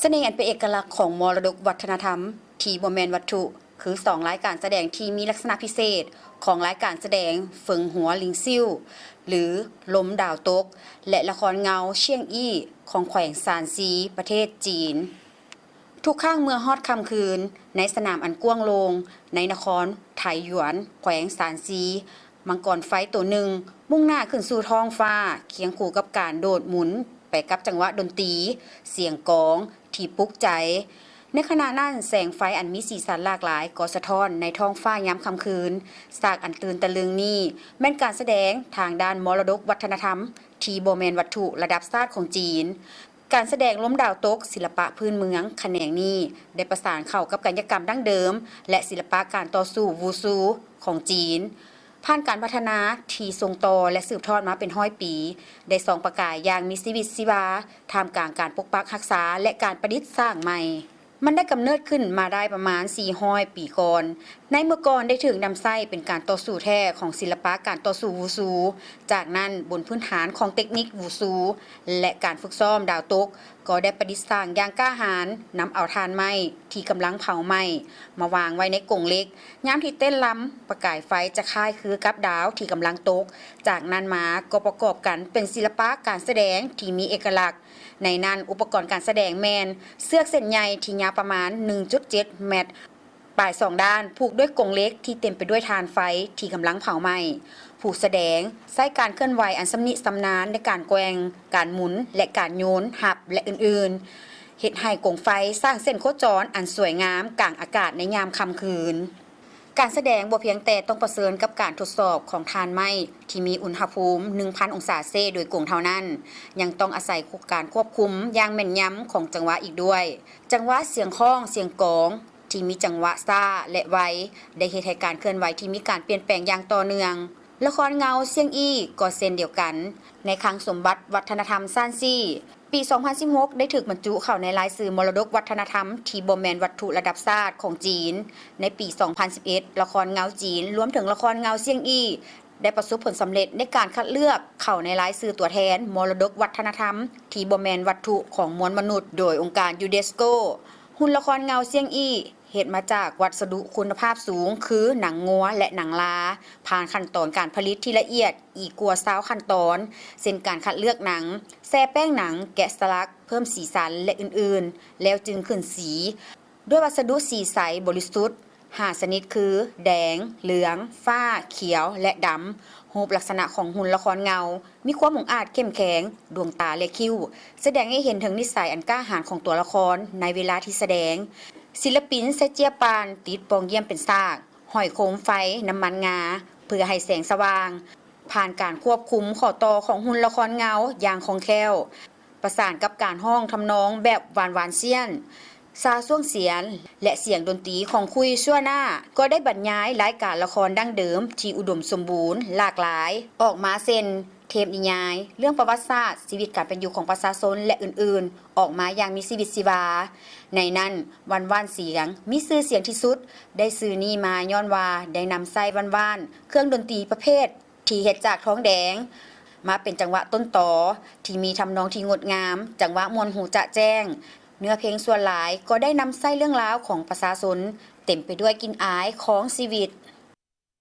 ສະເໜ່ອັນເປັນເອກະລັກຂອງມໍລະດົກວັດທະນະທຳທີ່ບໍ່ແມ່ນວັດຖຸ ຄືສອງລາຍການສະແດງທີ່ມີລັກສະນະພິເສດຂອງລາຍການສະແດງເຟິງຫົວລິງຊິ້ວ ຫຼື ລົມດາວຕົກ ແລະ ລະຄອນເງົາຊຽງອີ້ ຂອງແຂວງຊານຊີ ປະເທດຈີນ. ທຸກຄັ້ງເມື່ອຮອດຄ່ຳຄືນ ໃນສະໜາມອັນກວ້າງໂລ່ງ ໃນນະຄອນໄທຢວນ ແຂວງຊານຊີ ມັງກອນໄຟໂຕໜຶ່ງ ມຸ່ງໜ້າຂຶ້ນສູ່ທ້ອງຟ້າ ຄຽງຄູ່ກັບການໂດດໝູນໄປກັບຈັງຫວະດົນຕີ, ສຽງກອງທີ່ປຸກໃຈ. ໃນຂະນະນັ້ນ, ແສງໄຟອັນມີສີສັນຫຼາກຫຼາຍກໍສະທ້ອນໃນທ້ອງຟ້າຍາມຄ່ຳຄືນ. ສາກອັນຕື່ນຕະລຶງນີ້ແມ່ນການສະແດງທາງດ້ານມໍລະດົກວັດທະນະທຳທີ່ບໍ່ແມ່ນວັດຖຸລະດັບຊາດຂອງຈີນ. ການສະແດງລົມດາວຕົກ, ສິລະປະພື້ນເມືອງຂະແໜງນີ້ ໄດ້ປະສານເຂົ້າກັບກາຍະກຳດັ້ງເດີມ ແລະ ສິລະປະການຕໍ່ສູ້ວູຊູຂອງຈີນ. ຜ່ານການພັດທະນາທີ່ສົ່ງຕໍ່ ແລະ ສືບທອດມາເປັນຮ້ອຍປີ, ໄດ້ສ່ອງປະກາຍຢ່າງມີຊີວິດຊີວາ ທ່າມກາງການປົກປັກຮັກສາ ແລະ ການປະດິດສ້າງໃໝ່. ມັນໄດ້ກຳເນີດຂຶ້ນມາໄດ້ປະມານສີ່ຮ້ອຍປີກ່ອນ. ໃນເມື່ອກ່ອນໄດ້ຖືກນຳໃຊ້ເປັນການຕໍ່ສູ້ແທ້ຂອງສິລະປະການຕໍ່ສູ້ວູຊູ. ຈາກນັ້ນ, ບົນພື້ນຖານຂອງເຕັກນິກວູຊູ ແລະ ການຝຶກຊ້ອມດາວຕົກ ກໍໄດ້ປະດິດສ້າງຢ່າງກ້າຫານ, ນຳເອົາຖ່ານໄມ້ທີ່ກຳລັງເຜົາໄໝ້ມາວາງໄວ້ໃນກົງເຫຼັກ. ຍາມທີ່ເຕັ້ນລຳ, ປະກາຍໄຟຈະຄ້າຍຄືກັບດາວທີ່ກຳລັງຕົກ. ຈາກນັ້ນມາກໍປະກອບກັນເປັນສິລະປະການສະແດງທີ່ມີເອກະລັກ. ໃນນັ້ນ, ອຸປະກອນການສະແດງແມ່ນເຊືອກເສັ້ນໃຍທີ່ຍາວປະມານໜຶ່ງຈຸດເຈັດແມັດ, ປາຍສອງດ້ານ ຜູກດ້ວຍກົງເຫຼັກທີ່ເຕັມໄປດ້ວຍຖ່ານໄຟທີ່ກຳລັງເຜົາໄໝ້. ຜູ້ສະແດງໃຊ້ການເຄື່ອນໄຫວອັນຊຳນິຊຳນານໃນການແກວ່ງ, ການໝູນ ແລະ ການໂຍນຮັບ ແລະ ອື່ນໆ, ເຮັດໃຫ້ກົງໄຟສ້າງເສັ້ນໂຄຈອນອັນສວຍງາມກາງອາກາດໃນຍາມຄ່ຳຄືນ. ການສະແດງບໍ່ພຽງແຕ່ຕ້ອງປະເຊີນກັບການທົດສອບຂອງຖ່ານໄມ້ທີ່ມີອຸນຫະພູມໜຶ່ງພັນອົງສາເຊໂດຍກົງເທົ່ານັ້ນ, ຍັງຕ້ອງອາໄສການຄວບຄຸມຢ່າງແມ່ນຍຳຂອງຈັງຫວະອີກດ້ວຍ. ຈັງຫວະສຽງຄ້ອງ, ສຽງກອງທີ່ມີຈັງຫວະຊ້າ ແລະ ໄວ ໄດ້ເຮັດໃຫ້ການເຄື່ອນໄຫວທີ່ມີການປ່ຽນແປງຢ່າງຕໍ່ເນື່ອງ. ລະຄອນເງົາຊຽງອີ້ກໍເຊັ່ນດຽວກັນ. ໃນຄັງສົມບັດວັດທະນະທຳຊານຊີ ປີສອງພັນສິບຫົກ ໄດ້ຖືກບັນຈຸເຂົ້າໃນລາຍຊື່ມໍລະດົກວັດທະນະທຳທີ່ບໍ່ແມ່ນວັດຖຸລະດັບຊາດຂອງຈີນ. ໃນປີສອງພັນສິບເອັດ ລະຄອນເງົາຈີນ ລວມເຖິງລະຄອນເງົາຊຽງອີ້ ໄດ້ປະສົບຜົນສຳເລັດໃນການຄັດເລືອກເຂົ້າໃນລາຍຊື່ຕົວແທນມໍລະດົກວັດທະນະທຳທີ່ບໍ່ແມ່ນວັດຖຸຂອງມວນມະນຸດ ໂດຍອົງການຢູເນສໂກ. ຫຸ່ນລະຄອນເງົາຊຽງອີ້ ເຮັດມາຈາກວັດສະດຸຄຸນນະພາບສູງ ຄື ໜັງງົວ ແລະ ໜັງລາ, ຜ່ານຂັ້ນຕອນການຜະລິດທີ່ລະອຽດອີກກວ່າຊາວຂັ້ນຕອນ ເຊັ່ນ ການຄັດເລືອກໜັງ, ແຊ່ແປ້ງໜັງ, ແກະສະຫຼັກ, ເພີ່ມສີສັນ ແລະ ອື່ນໆ ແລ້ວຈຶ່ງຂຶ້ນສີ ດ້ວຍວັດສະດຸສີໃສບໍລິສຸດຫ້າຊະນິດ ຄື ແດງ, ເຫຼືອງ, ຟ້າ, ຂຽວ ແລະ ດຳ. ຮູບລັກສະນະຂອງຫຸ່ນລະຄອນເງົາ ມີຄວາມອົງອາດເຂັ້ມແຂງ, ດວງຕາ ແລະ ຄິ້ວ ສະແດງໃຫ້ເຫັນເຖິງນິໄສອັນກ້າຫານຂອງຕົວລະຄອນໃນເວລາທີ່ສະແດງ. ສິລະປິນໃຊ້ເຈ້ຍປ່ານຕິດປ່ອງຢ້ຽມເປັນສາກ, ຫ້ອຍໂຄມໄຟນ້ຳມັນງາ ເພື່ອໃຫ້ແສງສະຫວ່າງ. ຜ່ານການຄວບຄຸມຂໍ້ຕໍ່ຂອງຫຸ່ນລະຄອນເງົາຢ່າງຄ່ອງແຄ້ວ, ປະສານກັບການຮ້ອງທຳນອງແບບຫວານໆຊຽນ, ຊາຊ່ວງຊຽນ ແລະ ສຽງດົນຕີຂອງຄຸຍຊົ່ວໜ້າ ກໍໄດ້ບັນຍາຍລາຍການລະຄອນດັ້ງເດີມທີ່ອຸດົມສົມບູນ, ຫຼາກຫຼາຍ ອອກມາເຊັ່ນ ເທບນິຍາຍ, ເລື່ອງປະຫວັດສາດ, ຊີວິດການເປັນຢູ່ຂອງປະຊາຊົນ ແລະ ອື່ນໆ ອອກມາຢ່າງມີຊີວິດຊີວາ. ໃນນັ້ນ ວັນຫວ່ານສຽງ ມີຊື່ສຽງທີ່ສຸດ, ໄດ້ຊື່ນີ້ມາຍ້ອນວ່າໄດ້ນຳໃຊ້ວັນຫວ່ານ ເຄື່ອງດົນຕີປະເພດ ທີ່ເຮັດຈາກທອງແດງ ມາເປັນຈັງຫວະຕົ້ນຕໍທີ່ມີທຳນອງທີ່ງົດງາມ, ຈັງຫວະມ່ວນຫູຈະແຈ້ງ. ເນື້ອເພງສ່ວນຫຼາຍກໍໄດ້ນຳໃຊ້ເລື່ອງລາວຂອງປະຊາຊົນ, ເຕັມໄປດ້ວຍກິ່ນອາຍຂອງຊີວິດ.